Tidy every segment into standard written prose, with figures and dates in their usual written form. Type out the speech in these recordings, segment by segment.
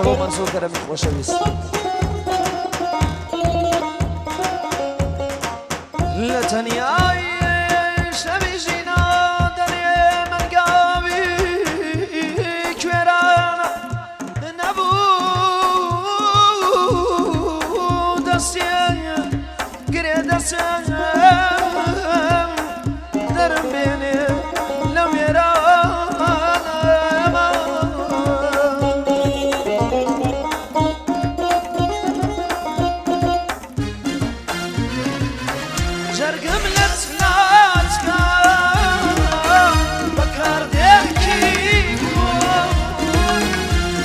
تایبەتە بۆ مەنسوور کەرەمی خۆشەویست. لە تەنیایی شەوی ژینا دەرێ مەنگاوی کوێرانە نەبوو دەستێ گرێ دەسم دەرم بێنێ لە وێرانەما. جەرگم لەچ لاچکا بەکاردێکی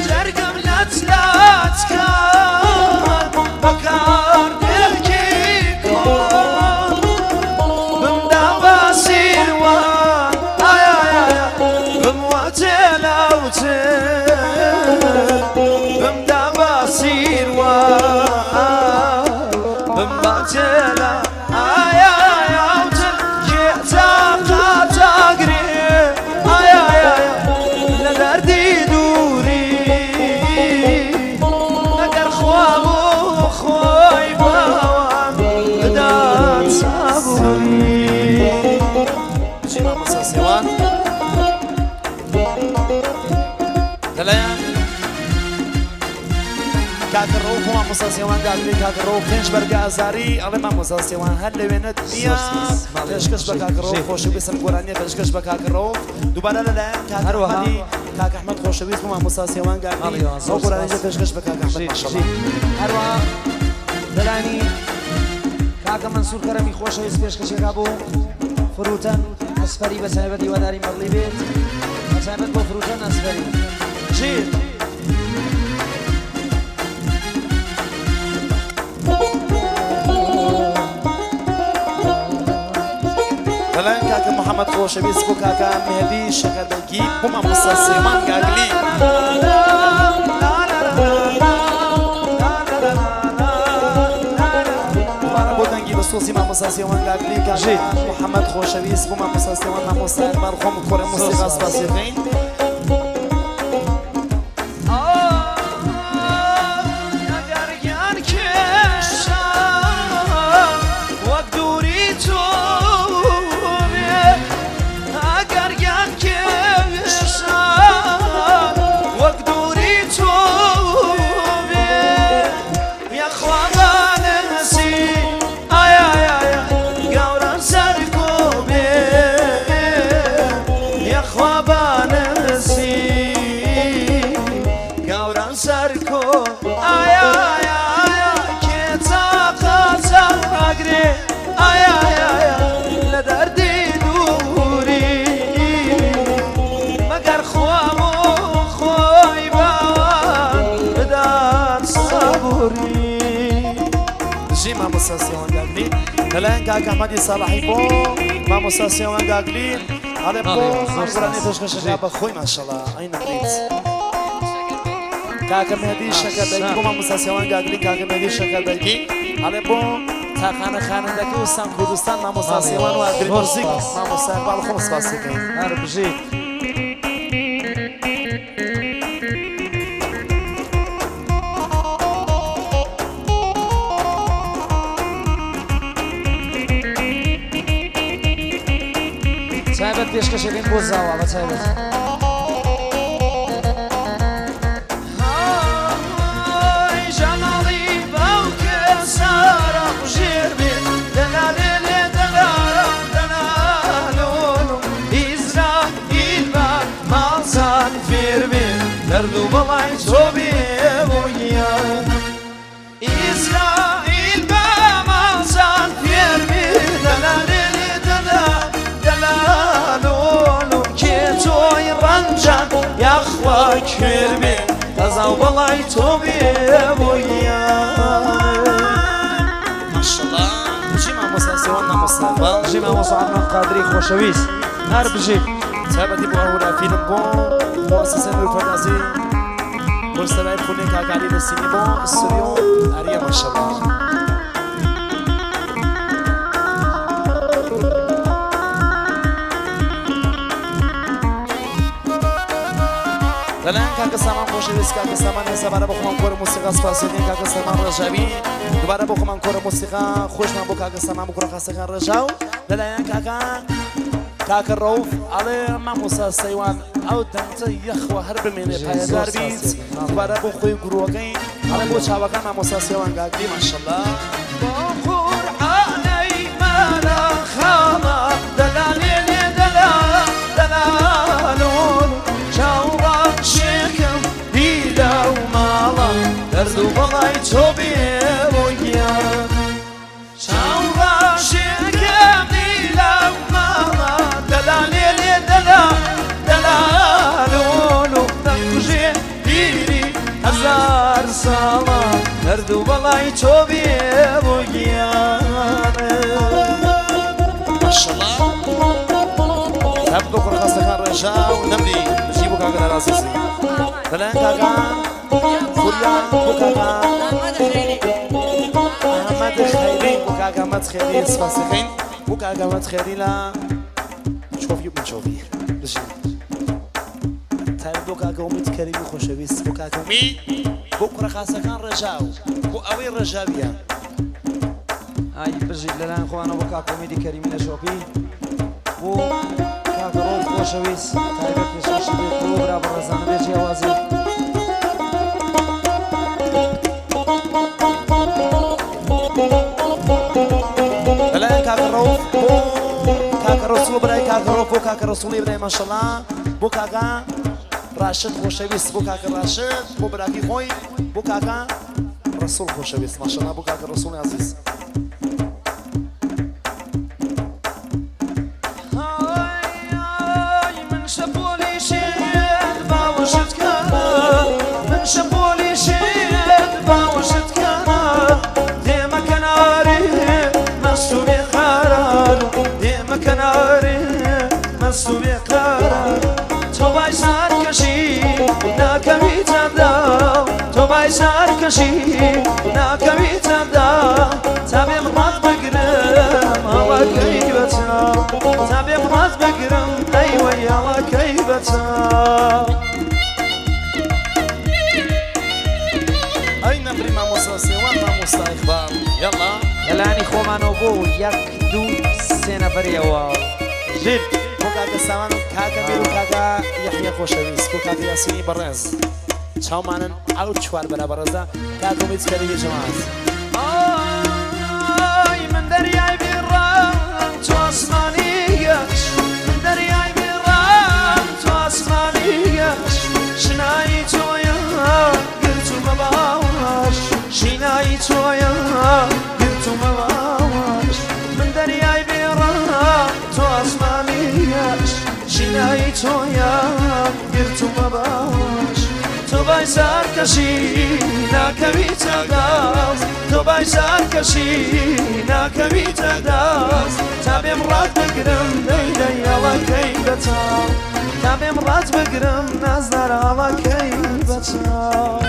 جەرگم لەچ لاچکا بەکاردێکی بمدا بە سیروان ئایا بمواتێ لاوچێ بمدا بە سیروان بمباتێ لا ئایا یاوتر کێ تاقاتاگرێ ئایا لە دەردی دووری ئەگەر خوا بۆ خۆی باوان بدات سابووری. بژی مامۆستا سێوان لەلایەن کاکە ڕەوف و مامۆستا سێوان گاگری کاکە ڕەوف پێنج بەرگە ئازاری ئەڵێ مامۆستا سێوان هەر لە وێنەت نییە پێشکەش بە کاکە ڕەوف خۆشەویستم گۆرانیە پێشکەش بە کاکە ڕەوف دووبارە لەلایەن کاک هەروەها ئەحمەدی کاک ئەحمەد خۆشەویست بۆ مامۆستا سێوان گاگری ئەو گۆرانیە پێشکەش بە کاک ئەحمەد ماشەڵڵا. هەروەها لەلایەنی کاکە مەنسوور کەرەمی خۆشەویست پێشکەشێکا بۆ فروتەن ئەسفەری بە تایبەت هیواداری مەڕلی بێت بە تایبەت بۆ فروتەن ئەسفەری. ژیر. لەلایەن کاکە محەممەد خۆشەویست بۆ کاکە مێهدی شەکەربەگی بۆ مامۆستا سێمان گاگلی. دووبارە بۆ دەنگی بەسۆزی مامۆستا سێوان گاگلی کاکە محەممەد خۆشەویست بۆ مامۆستا سێوان مامۆستا ئەرمان خۆم کۆڕێ مۆسیقا سپاسی دەکەین. ئەگەر گیان کێشام وەک دووری تۆ بێ ئەگەر گیان کێشام وەک دووری تۆ بێ یاخوا بانەسی ئایا گەورە سەرکۆ بێ یاخوا بانەسی گەورە سەرکۆ ئایا کێ تاقەتاگرێ ئایا لە دەردی دووری مەگەر خوام و خۆی باوان بدات سابووری. بژی مامۆستا سێوان گاگلی لەلایەن کاک ئەحمەدی ساڵحی بۆ مامۆستا سێوان گاگلی ئەڵێ بۆ ئەم گۆرانیە پێشکەشەکە بە خۆی ماشەڵا ئەی نەمریت کاکە مێدی شەکەربەگی بۆ مامۆستا سێوان گاگلی کاکە مێدی شەکەربەگی ئەڵێ بۆ تاقانە خانەندەکە و سان کوردستان مامۆستا سێوان و ئاگری موزیک مامۆستا ئیقباڵ خۆم سپاسی دەکەین. هەر بژیت. تایبەت پێشکەشەکەین بۆ زاوا بە تایبەت. دەرد و بەڵای تۆ بێ بۆ گیان ئیسرائیل بە ماڵزان فێر بێ دەلالێ دەلا دەلالۆلۆ کێ تۆی ڕەنجان یاخوا کوێر بێ قەزا و بەڵای تۆ بێ بۆ گیان. ماشەڵا بژی مامۆستا سێوان مامۆستا ئیقباڵ. بژی مامۆستا عەدنان قادری خۆشەویست هەر بژیت. تایبەتی بۆ ئەهورا فیلم بۆ موسسەی نور پەردازی بۆ سەرای خولێ کاک عەلی نەسیمی بۆ ستۆدیۆ ئاریە ماشەڵا. لەلایەن کاکە سامان خۆشەویست، کاکە سامان هێزەبارە بۆ خۆمان کۆرە مۆسیقا سپاسیەکەین کاکە سامان ڕێژاوی، دووبارە بۆ خۆمان کۆرە مۆسیقا خۆشمان بۆ کاکە سامان بۆ کوڕە خاسەکان ڕێژاو. لەلایەن کاکە کاکە ڕەوف ئەڵێ مامۆستا سەیوان ئەو دەنگە یەخوە هەر بمێنێ پایەدار بیت، دووبارە بۆ خۆی گرووەکەی ئەڵێ بۆ چاوەکان مامۆستا سەیوان گاگری ماشەڵڵا. بۆ قورعانەی مەلا خاڵە دەلالێ لێ دەلا دەلالۆل، چاوڕاشێکم دیلە و ماڵە دەرد و بەڵای تۆ بێ بۆ گیان. چاوڕاشێکم دیلە و ماڵە دەلالێ لێ دەلا دەلالۆل و دەمکوژێ بیری هەزار ساڵە دەرد و بەڵای تۆ بێ بۆ گیان. ماشەڵڵا تا بۆ کوڕە خاستەکان ڕێژا و نەمری بژی بۆ کاکە نارازیزی. لەلایەن کاکە خوریا بۆ کاکە ئەحمەد خەیری، بۆ کاکە ئەحمەد خێری سپاسەکەین، بۆ کاکە ئەحمەد خێری لە چۆفی بن چۆفی بژی. تایبەت بۆ کاکە ئومید کەریمی خۆشەویست، بۆ کاکە ئومید، بۆ کوڕە خاسەکان ڕێژاو بۆ ئەوەی ڕێژاویە. ئای بژیت لەلایەن خۆیانەوە بۆ کاکە ئومیدی کەریمی لە شۆپی، بۆ کاکە ڕۆڵ خۆشەویست تایبەت پێشکەشی بێت بۆ برا بەڕێزانە بێ جیاوازی. لەلایەن کاکە ڕەوف بۆ کاکە ڕەسوڵ برای کاکە ڕەوف، بۆ کاکە ڕەسوڵی برای ماشەڵڵا، بۆ کاکە ڕاشد خۆشەویست، بۆ کاکە ڕاشد بۆ براکەی خۆی، بۆ کاکە ڕەسوڵ خۆشەویست ماشەڵڵا، بۆ کاکە ڕەسوڵی عەزیز. ئای من شەپۆلی شێت باوەشت کەنە، من شەپۆلی شێت باوەشت کەنە، دێمە کەنارێ مەست و بێقەرار، دێمە کەنارێ مەست و بێقەرار. تۆ بای سارکەشی ناکەویتە داو، تۆ بای سارکەشی ناکەویتە داو، تا بێم ڕات بگرم هەڵەکەی بەچاو، تا بێم ڕات بگرم ئەیوەی هەڵەکەی بەچاو. ئەی نەمری مامۆستا سێوان مامۆستا ئیقبال یەڵا. لەلایەنی خۆمانەوە بۆ یەک دوو سێ نەفەریەوە ژیر. بۆ کاکە سامان و کاکە میر و کاکە یەحیە خۆشەویست، بۆ کاکە یاسینی بەڕێز چاومانن ئەو چوار بەرا بەڕێزە، کاکە ئومید کەریمی جەماعەت. ئای من دەریای بێڕەنگ تۆ ئاسمانی گەش، من دەریای بێڕەنگ تۆ ئاسمانی گەش، شنایی تۆیە گرتومە باوەش، شینایی تۆیە گرتومە باوەش، من دەریای بێڕەنگ تۆ ئاسمانی گەش، شینایی تۆیە گرتومە باوەش. تۆ بای سارکەشی ناکەویتە داست، تۆ بای سارکەشی ناکەویتە داست، تا بێم ڕات بگرم دەی دەی هەڵەکەی بەچاو، تا بێم ڕات بگرم نازدار هەڵەکەی بەچاو.